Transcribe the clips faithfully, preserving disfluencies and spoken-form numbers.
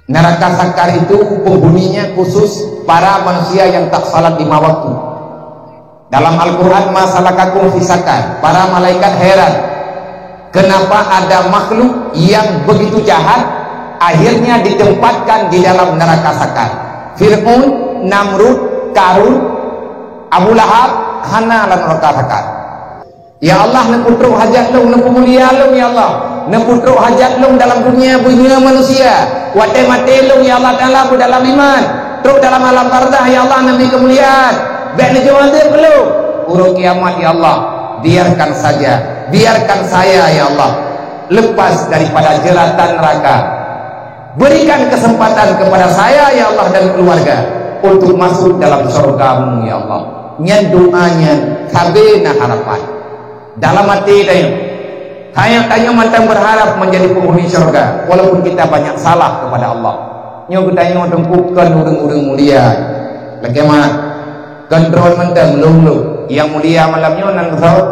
Neraka Sakar itu penghuninya khusus para manusia yang tak salat lima waktu. Dalam Al-Quran, "Ma salakakum fi sakar?" Para malaikat heran, kenapa ada makhluk yang begitu jahat akhirnya ditempatkan di dalam neraka Sakar. Fir'aun, Namrud, Karun, Abu Lahab, hana lam neraka Sakar. Ya Allah, neupeutrok hajat lôn, neupeumulia lôn, ya Allah. Neupeutrok hajat lôn dalam dunia beunyoe manusia. Watée maté lôn, ya Allah Taala, beudalam iman. Trok dalam alam barzakh, ya Allah, neubri keumuliaan. Bék neujok azeub lôn. Uroe kiamat, ya Allah, biarkan saja, biarkan saya, ya Allah, lepas daripada jeratan neraka. Berikan kesempatan kepada saya, ya Allah, dan keluarga untuk masuk dalam syurga-Mu, ya Allah. Nyan doa nyan sabe na harapan. Dalam até tanyoe, tanyoe, tanyoe mantong berharap menjadi penghuni syurga, walaupun kita banyak salah kepada Allah. Nyoe geutanyoe teungku kon ureuëng-ureuëng mulia. Lakée meuah, kon droe mantong lôn-lôn. Nyang mulia malam nyoe nan soe?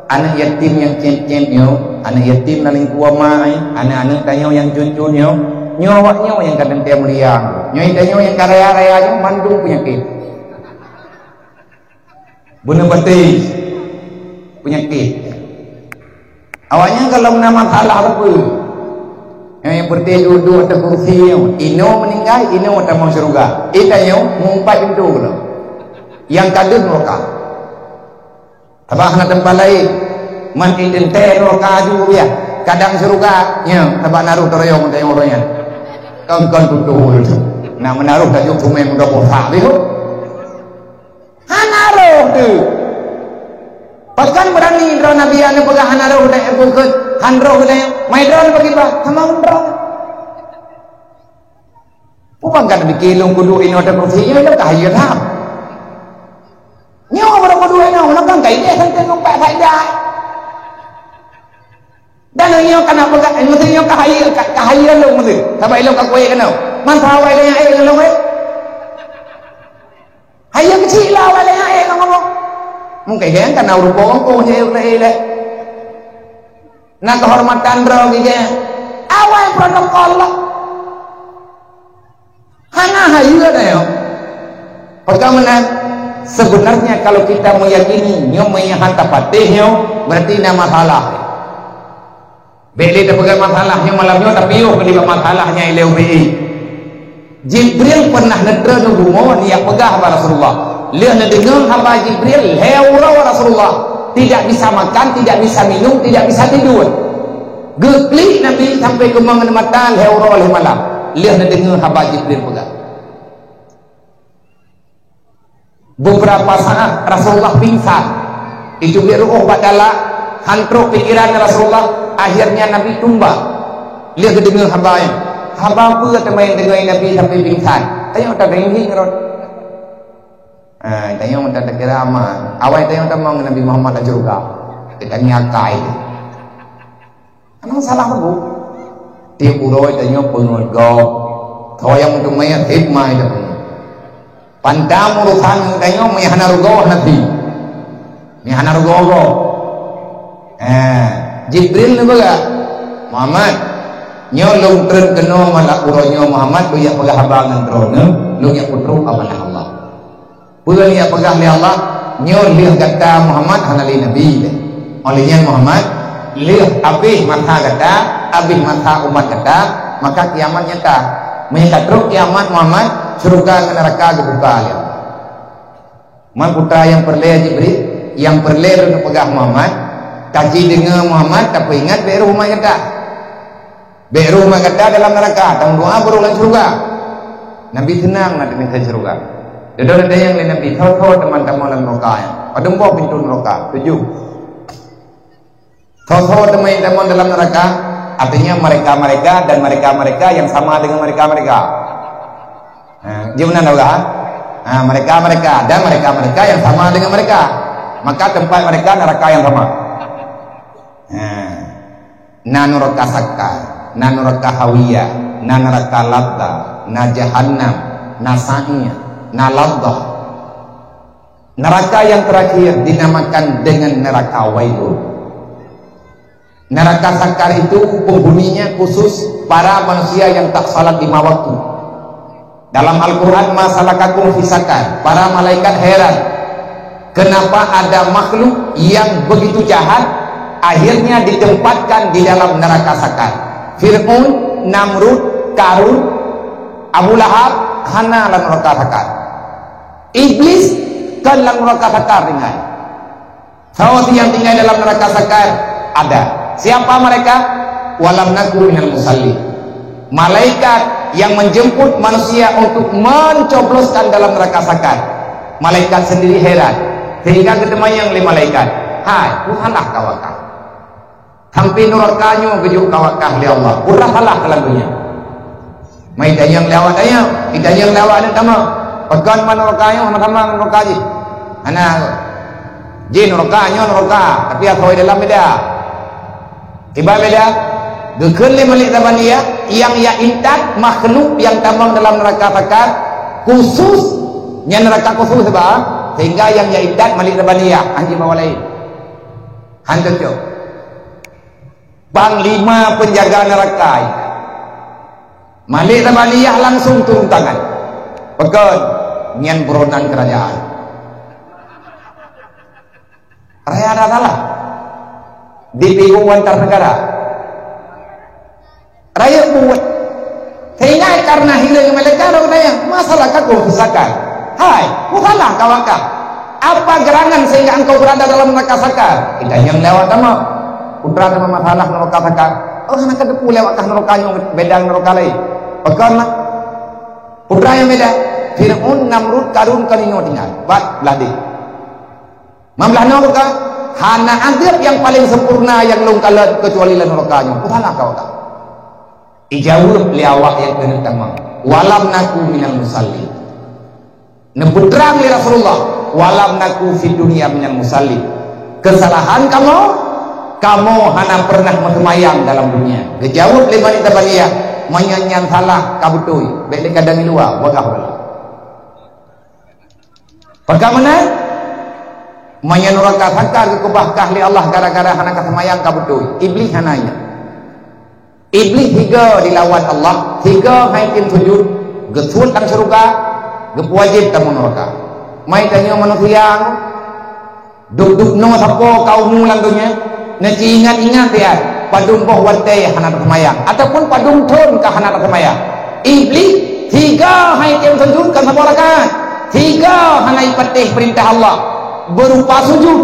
Aneuk yatim nyang cét-cét nyoe, aneuk yatim na lingkuwa ma, aneuk-aneuk tanyoe nyang cut-cut nyoe, nyoe awak nyoe nyang ka teuntée mulia. Nyoe tanyoe nyang ka raya-raya nyoe mandum peunyakét. Beuneubaté peunyakét. Awaknyan kalau na masalah apa? Nyang, nyang peureté duek-duek ateueh kursi nyoe, inoe meuninggai, inoe tamong syeuruga. Eh, tanyoe meuumpat pintoe keudroe. Nyang ka deuh nuraka. Sabab hana teumpat laén. Man iteuntée nuraka aju biah. Kadang syeuruga, nyoe, sabab na roh teuroyong teuroyong nyan. Kon-kon tutoe. Nak meunaroh laju peumain muda bosak lé. Hana roh teuh. Pakon beurani droe Nabi aneuk peugah hana roh deh, bukon han roh deh. Mai droe bagi bah, sama droe. Peue bangkat bikée lôn kuduek inoe ateueh kursi nyoe, lôn ka hayeu that. Nyoe baru kuduek inoe, lôn kan ka ideh santeng ngon pat faedah. Dan nyoe kana peugah, meusti nyoe ka hayeu, ka, ka hayeu lôn meusti. Sabab ilôn ka kuék keunoe. Man sawa ilôn nyang ék lôn, ék. Hayeu keuchik lah awai lé nyan ék ngon ngomong. Mungken geng kana ureuëng bongkong je ék lé. Na keuhormatan droe gigée. Awai protokol lah. Hana hayeu dah nyoe. Peugah meunan, sebenarnya kalau kita meyakini nyoe meuihan tapatéh nyoe, berarti na masalah. Bék lé tapeugah masalah nyoe malam nyoe, tapi yoh keudeh masalah nyang ilée ubé. Jibril pernah neutreun u bumoe, neujak peugah bak Rasulullah. Lheueh neudeungoe haba Jibril, lhée uroe Rasulullah tidak bisa makan, tidak bisa minum, tidak bisa tidur. Geuklik Nabi sampai keumong ngon mata lhée uroe lhée malam. Lheueh neudeungoe haba Jibril peugah. Beberapa saat Rasulullah pingsan. Itubiet ruoh bak dala, han trok pikiran Rasulullah, akhirnya Nabi tumbang. Lheueh geudeungoe haba nyan. Haba peue teuma nyang deungoe Nabi sampai pingsan? Tanyoe tadeungoe ngon rot. Ah, tanyoe meunan takira aman. Awai tanyoe tamong Nabi Muhammad lam syeuruga. Kita nyakai. Hana masalah teungku. Tiep uroe tanyoe peungeut gob. Soe nyang meuteumé hikmah itu peungeut. Pandam urusan tanyoe meuhana rugoe hana ti. Meuhana rugoe-goe. Eh, Jibril neupeugah, "Muhammad, nyoe lôn treun keunoe malam uroe nyoe Muhammad, lôn jak peugah haba ngon droeneuh, lôn jak peutrok amanah Allah." Peue nyang peugah lé Allah, nyoe lheueh gata Muhammad hana lé nabi lé. Óh lheueh nyan Muhammad, lheueh abéh masa gata, abéh masa umat gata, maka kiamat nyata. Meunyoe ka trok kiamat Muhammad, syeuruga ngon neuraka geubuka lé Allah. Man putra nyang peureulée Jibril, nyang peureulée lôn peugah Muhammad, ka jideungoe Muhammad, tapeuingat bék roh umat gata. Bék roh umat gata dalam neuraka, tameudoá barô lam syeuruga. Nabi seunang na teumikat syeuruga. Dudoe na tanyong lé Nabi, "Soe-soe teuma tamong lam neuraka nyan? Padum boh pintoe neuraka?" "Tujoh." "Soe-soe teuma nyang tamong dalam neuraka?" Artinya mereka-mereka dan mereka-mereka yang sama dengan mereka-mereka. Ha, ji meunan dah, ha? Ha, mereka-mereka dan mereka-mereka yang sama dengan mereka. Maka tempat mereka neraka yang sama. Ha. Na neuraka Sakar, na neuraka Hawiyah, na neuraka Ladha, na Jahannam, na Sa'ir, na Ladha. Neraka yang terakhir dinamakan dengan neraka Wailun. Neraka Sakar itu penghuninya khusus para manusia yang tak salat lima waktu. Dalam Al-Quran, "Ma salakakum fi sakar?" Para malaikat heran, kenapa ada makhluk yang begitu jahat akhirnya ditempatkan di dalam neraka Sakar. Fir'aun, Namrud, Karun, Abu Lahab hana lam neraka Sakar. Iblis kan lam neraka Sakar tinggai. Sawa nyang tinggai dalam neraka Sakar? Ada. Siapa mereka? "Walam naku minal musalli." Malaikat yang menjemput manusia untuk mencobloskan dalam neraka Sakar. Malaikat sendiri heran. Sehingga geuteumanyong lé malaikat, "Hai, peue salah kah awak kah? Sampai neraka nyoe geujok kah awak kah lé Allah. Peue salah kah lam donya?" Mai tanyong lé awak, tanyong, itanyong lé awak aneuk tamong. Pakon man neraka nyoe sama-sama ngon neraka jih? Hana. Jih neraka, nyoe neraka, tapi asoe dalam beda. Kiban beda? Geukheun lé Malik Zabaniyah, nyang ya intat makhluk nyang tamong dalam neraka Sakar khusus, nyan neraka khusus sebab, sehingga nyang ya intat Malik Zabaniyah, hana jibawa laén. Han cocok. Panglima penjaga neraka. Malik Zabaniyah langsung turun tangan. Pakon, nyan buronan kerajaan. Rakyat ada salah. Dipinggung antar negara. Rakyat buet. Sehingga karena hireuen malaikat, roh tanyong, "Ma salakakum fi sakar?" Hai, peue salah kah awak kah? Apa gerangan sehingga engkau berada dalam neraka Sakar? Itanyong lé awak tamong. Peue teuma masalah neraka Sakar? Oh, hana kateupeue lé awak kah neraka nyoe beda ngon neraka laén. Pakon lah. Peue nyang beda? Fir'aun, Namrud, Karun kon inoe tinggai. Bak blah deh. Mamblah nyoe ka, hana azeub nyang paleng sempurna nyang lôn kalon keucuali lam neraka nyoe. Peue salah kah awak kah? Ijaweueb lé awak nyang keuneuk tamong, "Walam naku minal musalli." Neupeutrang lé Rasulullah, "Walam naku fid dunya minal musalli." Keusalahan kamoe, kamoe hana peureunah meuseumayang dalam dunia. Geujaweueb lé Malik Zabaniyah, "Meunyoe nyan salah, ka beutôi, bék lé kadang di luwa, bagaih bala." Pakon meunan? Meunyoe neraka Sakar geukeubah kah lé Allah gara-gara hana kaseumayang, ka beutôi. Iblih hana ingat. Iblih tiga dilawan Allah, tiga hai tem sujud, geusuet lam syeuruga, geupeuwajéb tamong neraka. Mai tanyoe manusia, duek-duek noe sapo ka umu lam donya, neuci ingat-ingat dia, padum boh watée hana taseumayang, ataupun padum thon ka hana taseumayang. Iblih, tiga hai tem sujud kon saboh rakaat, tiga hana ipatéh peurintah Allah, berupa sujud.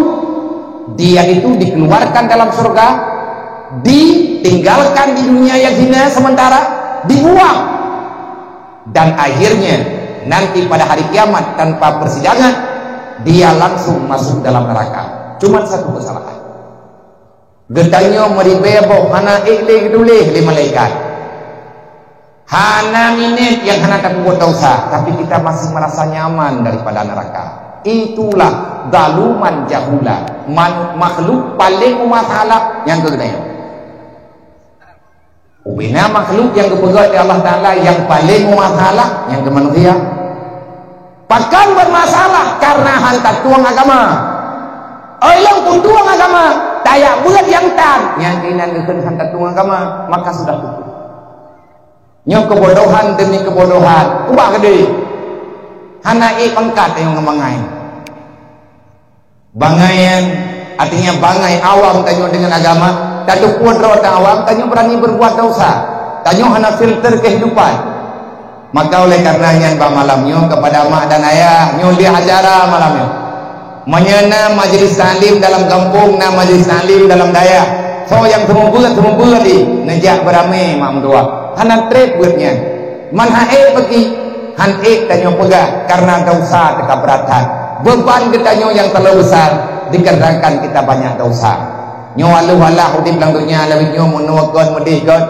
Dia itu dikeluarkan dalam surga, ditinggalkan di dunia yang hina sementara, dibuang. Dan akhirnya, nanti pada hari kiamat tanpa persidangan, dia langsung masuk dalam neraka. Cuma satu kesalahan. Geutanyoe meuribée boh hana ék lé geutuléh lé malaikat. Hana minét nyang hana tapeubuet desya, tapi kita masih merasa nyaman daripada neraka. Itulah zaluman jahula, man-, makhluk paleng meumasalah nyang keu geutanyoe. Ubena makhluk nyang geupeugét lé Allah Taala nyang paleng meumasalah nyang keu manusia. Pakon bermasalah? Karena han tatueng agama. Oi lôn kutueng agama, tajak beuet nyang tan, nyang keunan geukheun han tatueng agama, maka sudah pukul. Nyoe keubodohan demi keubodohan, ubah keudeh. Hana ék pangkat nyang ngon bangai. Bangai nyan, artinya bangai awam tanyoe deungon agama, tateupeue droe awam, tanyoe beurani berbuat desya. Tanyoe hana filter kehidupan. Maka oleh karena nyan bak malam nyoe kepada mak dan ayah, nyoe lé acara malam nyoe. Meunyoe na majelis taklim dalam gampông, na majelis taklim dalam dayah, soe nyang seumeubeuet, seumeubeuet jih, neujak beuramé mak meutuah. Hana treb beuet nyan. Man han ék peuki, han ék tanyoe peugah karena desya teuka brat that. Beuban geutanyoe nyang terlalu besar dikarenakan kita banyak desya. Nyoe alah-alah udeb lam donya lawét nyoe meunoe kon meudeh kon.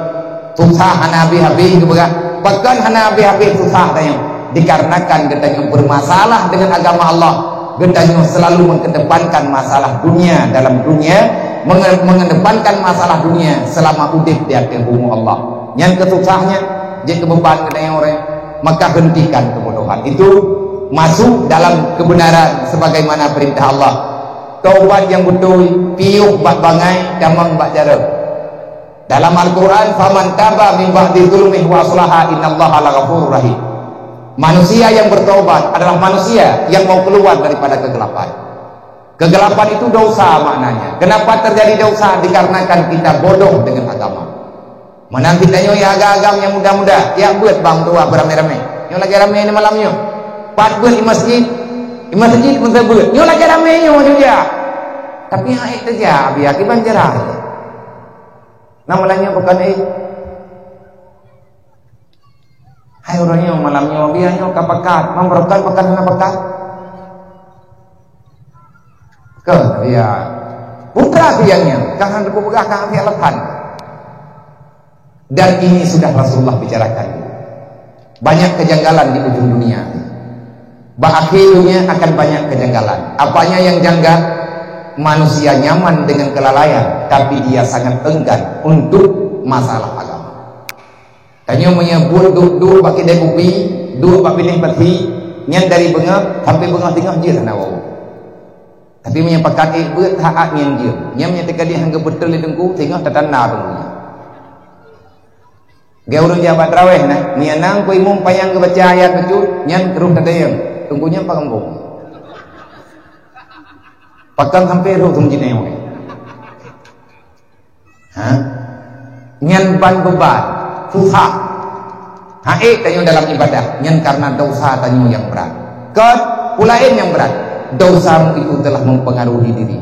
Susah hana habéh-habéh geupeugah. Pakon hana habéh-habéh susah tanyoe? Dikarenakan geutanyoe bermasalah dengan agama Allah. Geutanyoe selalu mengedepankan masalah dunia dalam dunia, menge-, mengedepankan masalah dunia selama udeb di ateueh bumoe Allah. Nyan keususah nyan, jeuet keu beuban geutanyoe ureuëng. Maka hentikan kebodohan itu, masuk dalam kebenaran sebagaimana perintah Allah. Taubat nyang beutôi, piôh bak bangai, tamong bak jaroe. Dalam Al-Quran, "Faman taba min ba'di zulmihi wa aslaha innallaha laghafurur rahim." Manusia yang bertobat adalah manusia yang mau keluar daripada kegelapan. Kegelapan itu dosa maknanya. Kenapa terjadi dosa? Dikarenakan kita bodoh dengan agama. Meunan kita nyoe ya agam-agam nyang muda-muda, ya beuet bang dua beramai-ramai. Nyoe lagèe ramai ni malam nyoe. Pat beuet di masjid, di masjid pun teubeuet. Nyoe lagèe ramai nyoe juga. Tapi hai teujak biar kiban jarang. Nah, malam nyoe bukan eh. Hai ureueng nyoe malam nyoe biar nyoe ka pakat, memperlukan pakat hana pakat. Ke dia putra tiangnya, jangan dipeugah kang alasan. Dan ini sudah Rasulullah bicarakan. Banyak kejanggalan di ujung dunia. Bak akhir dunia akan banyak kejanggalan. Apanya yang janggal? Manusia nyaman dengan kelalaian, tapi dia sangat enggan untuk masalah agama. Tanyoe meunyoe buet duek-duek bak kidai kupi, duek bak binéh pasi, nyan dari beungoh sampai beungoh singoh jeuet hana woe. Tapi meunyoe pakat ék beuet, hak-hak nyan jeuet. Nyan meunyoe teuka dia hana geubeutôi lé teungku, singoh tatanda teungku nyan. Geu ureueng jabat traweh nah, meunyoe nang ku imum panyang geubaca ayat bacut, nyan rhuh tatayang. Teungku nyan pakon bong. Pakon sampai rhuh teungku jinai. Ha? Nyan ban beuban, susah. Ha, eh, tanyoe dalam ibadah, nyan karena dosa tanyoe nyang brat. Kon, peue laén nyang brat. Dosamu itu telah mempengaruhi diri.